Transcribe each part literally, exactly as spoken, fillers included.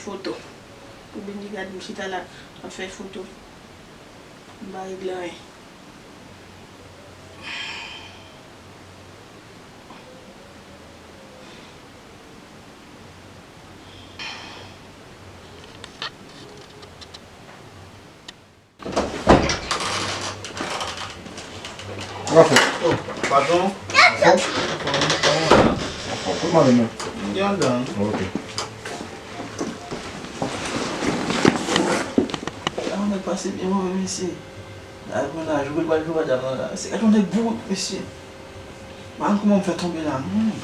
Foto. Ou vin gade m chita la, m ap fè foto. M pa regle anyen. Sa fè? Oh, patwon. Anfòm? Anfòm, kòman w ye menm? M gen anndan. Ok. Ah, nèg pase byen move, mesye. Nèg mennaj, ou pral jwe madanm nan la. Mesye, gade yon nèg bouruk, mesye. Mwen kòman m fè tonbe la, non?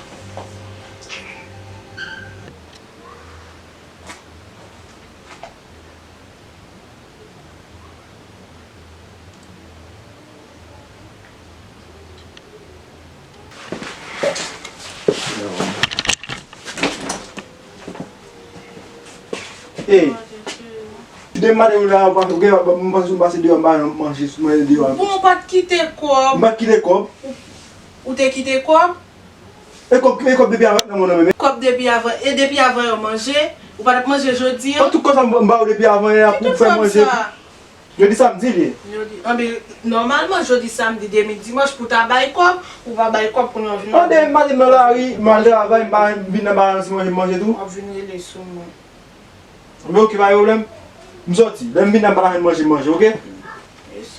Ey, de maten ou la, ou pa, ou gen, m panse ou pase deyò, m pa manje, manje deyò. Bon, ou pa t kite kòb. M pa t kite kòb. Ou, ou te kite kòb? E kòb, e kòb depi avan nan men w menm? Kòb depi avan, e depi avan yè w manje, ou pa t ap manje jodi a? An tout ka sa m ba w depi avan yè a pou w fè manje. Jodi samdi li ye. Jodi, anben, nòmalman jodi samdi, demen dimanch pou w ta bay kòb, ou pa bay kòb pou nou vin. Tande, m ale nan lari, m al travay, m pa vin nan balans manje, manje tou. W ap vin rele sou mwen. Anben, ok, pa gen pwoblèm. M sòti. Lè m vin nan balans manje, manje, ok? Yes.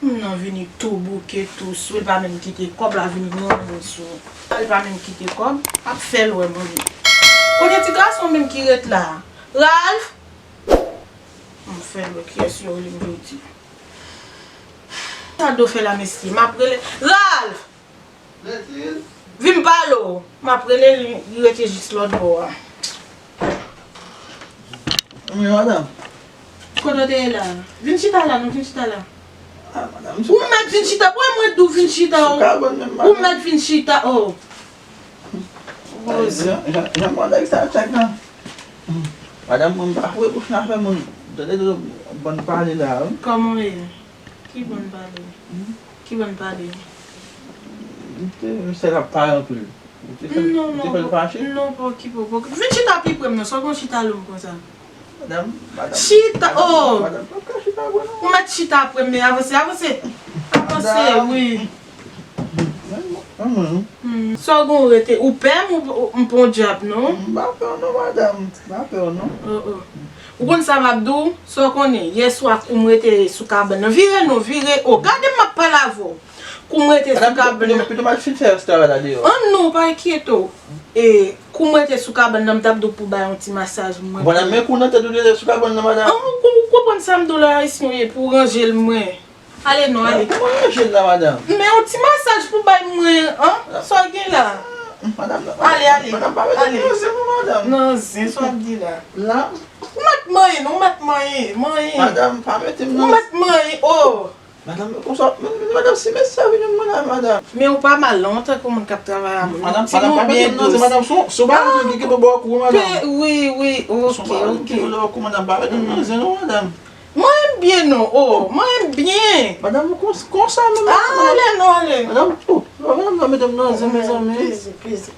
Moun nan vini tou bouke, tou sou, li pa menm kite kòb la, vini granmoun sou. Li pa menm kite kòb, ap fè l wè mwen. Kote ti gason menm ki ret la? Ralph! M fè l wè kiyès yo rele m jodi. Sa do fè la, mesye? M ap rele. Ralph! Vin pale w. M ap rele li, li rete jis lòt bò a. Wi, madanm. Kote w te ye la? Vin chita la, non, vin chita la. Ah, madanm, ou mèt vin chita. Pou mwen di w vin chita, ou mèt vin chita, oh. Jan, jan, jan mwen sa tchak nan. Madanm, mwen pa foure bouch nan afè moun. Tande, tande, bann pale la, wi. Kòman w ye? Ki bann pale? Ki bann pale? M te, m sèl ap pale anpil. Ou te fè, ou te fè l fache? Non, pa okipe w, pa okipe w. Vin chita pi pre m non, sa w konn chita long konsa. Madanm, madanm. Chita, oh! Madanm, pa ka chita pre non. Ou mèt chita pre m, men avanse, avanse. Avanse, wi. Sa w gen w rete, ou pè m, ou, ou, m pon dyab non. M pa pè w non, madanm. M pa pè w non. Oh, oh. Ou konn sa m ap di w? Sa w konnen, yè swa kou m rete sou kabann nan. Vire non, vire. Oh, gade m ap pale avè w. Kou m rete sou kabann nan. Pito m al fin fè travay la deyò. An non, pa enkyete w. E, kou m rete sou kabann nan, m t ap di w pou w bay yon ti masaj mwen. Madanm, men kou nan tèt ou te sou kabann nan, madanm. An, ou, ou konprann sa m di w la, Ayisyen w ye, pou w ranje l mwen. Ale non, ale. Kòman w ranje l la, madanm? Men yon ti masaj pou bay mwen, an? Sa w gen la? Madanm, ale, ale. Madanm, pa mete m nan zen non, madanm. Nan zen, sa w ap di la? La? Ou mèt manyen, non, ou mèt manyen, manyen. Madanm, pa mete m nan zen. Ou mèt manyen, oh. Madanm, konsa, men, men, madanm, si mesye a vini, m mande madanm. Men ou pa mal, non, antanke yon moun k ap travay a moun. Madanm, madanm, pa mete m nan zen, madanm, se yon, se yon bagay ki, ki, ki bò kou, madanm. Wi, wi, ok, ok. Se yon bagay ki bò kou, madanm, pa mete m nan zen, non, madanm. Mwen menm byen non, oh, mwen menm byen. Madanm, ou kons-, konsa menm. Ah, ale non, ale. Madanm, oh, madanm nan mete m nan zen, mezanmi. Plezi, plezi.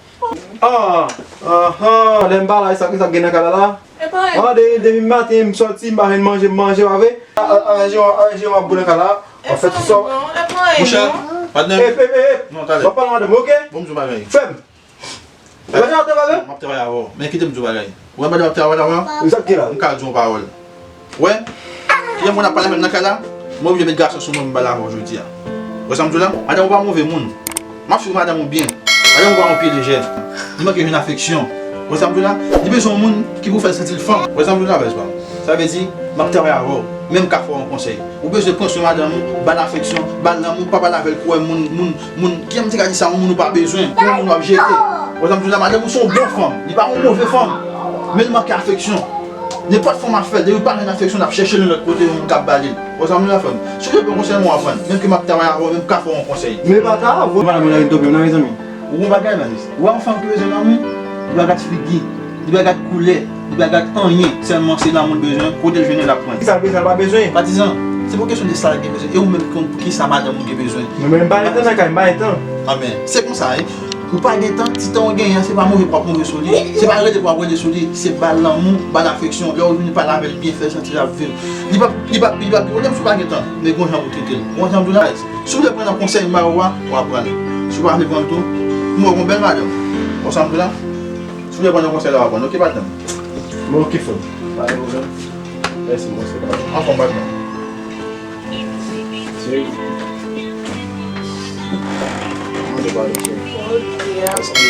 Ah, ah, ah, lè m pa la, sa ki sa k gen nan kay la la? E pa anyen. Ah, de-, depi maten, m sòti, m pa jwenn manje, m manje, pa vre? Ah, ah, ah, Jean, ah, Jean, w ap boule kay la. W ap fè tout sa. E pa anyen non, e pa anyen non. Monchè, patnè. Ep, ep, ep, ep. Non, talè. W ap pale madanm, ok? Bon, m di yon bagay. Fè m. Madanm ap travay? M ap travay avè w. Men kite m di w bagay. Ou wè madanm ap travay la, wè? Sa k gen la? M ka di w yon pawòl. Wè? Kijan moun ap pale avè m nan kay la? Mwen oblije met gason sou mwen pou m pale avè w jodi a. Wè sa m di w la? Madanm ou pa move moun. M ap swiv madanm ou byen. Madanm ou pa yon pye lejè. Li manke jwenn afeksyon. Wè sa m di w la? Li bezwen yon moun ki pou fè l santi l fanm. Wè sa m di w la, bèz pa m? Sa vle di, m ap travay avè w. Men m ka fè w yon konsèy. Ou bezwen pran swen madanm ou, ba l afeksyon, ba l lanmou, pa pale avè l kou wè moun, moun, moun, kijan m te ka di sa, yon moun ou pa bezwen, yon moun w ap jete. Wè sa m di w la, madanm ou se yon bon fanm, li pa yon move fanm, men l manke afeksyon. Nenpòt fanm ap fè l, depi l pa jwenn afeksyon, l ap chèche l yon lòt kote, yon moun k ap ba li l. Wè sa m di w la, frè m? Si w te pran konsèy mwen w aprann, menm ke m ap travay avè w, men m ka fè w yon konsèy. Men pa ta avè w. Madanm ou la vin tonbe w nan, mezanmi. Ou gon bagay, Malis. Ou wè yon fanm ki bezwen lanmou, li pa gad figi, li pa gad koulè, li pa gad anyen. Sèlman se lanmou l bezwen, kote l jwenn li l ap pran. Kisa l bezwen, l pa bezwen? Patizan, se pa kesyon de sa l gen bezwen. E ou menm ki konn kisa madanm ou gen bezwen. Mwen menm m pa gen tan nan kay, m pa gen tan. Anben, se konsa, wi. Ou pa gen tan, ti tan ou genyen an, se pa move pou w ap move sou li. Se pa rele pou w ap rele sou li, se ba l lanmou, ba l afeksyon. Lè w vini pale avè l byen, fè l santi l ap viv. Li p ap, li p ap, li p ap gen pwoblèm si w pa gen tan, men gon jan pou w trete l. Ou konn sa m di w la? Si w vle pran nan konsèy m ba ou a, w ap pran l. Si w pa vle pran l tou, m wè w gon bèl madanm. Ou konn sa m di w la? Si w vle pran nan konsèy la, w ap pran l. Oke, patnè m? Bon, oke, frè m. Pa gen pwoblèm. Mèsi, mèsi. Anfòm, patnè m. Cheri. Mande padon, cheri. Paske,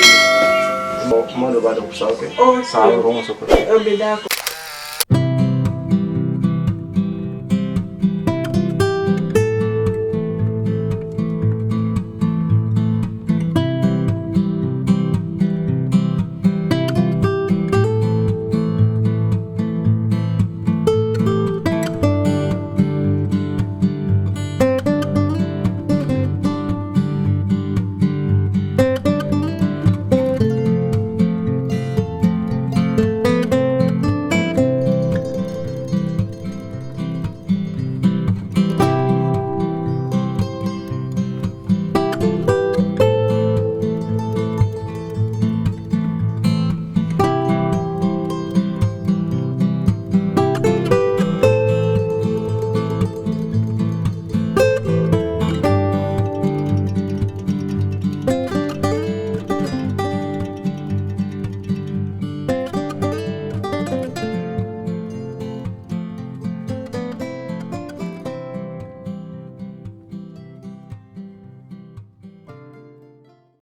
bon, mande padon pou sa, oke? Sa a, kòmanse, oke? Oke, dakò.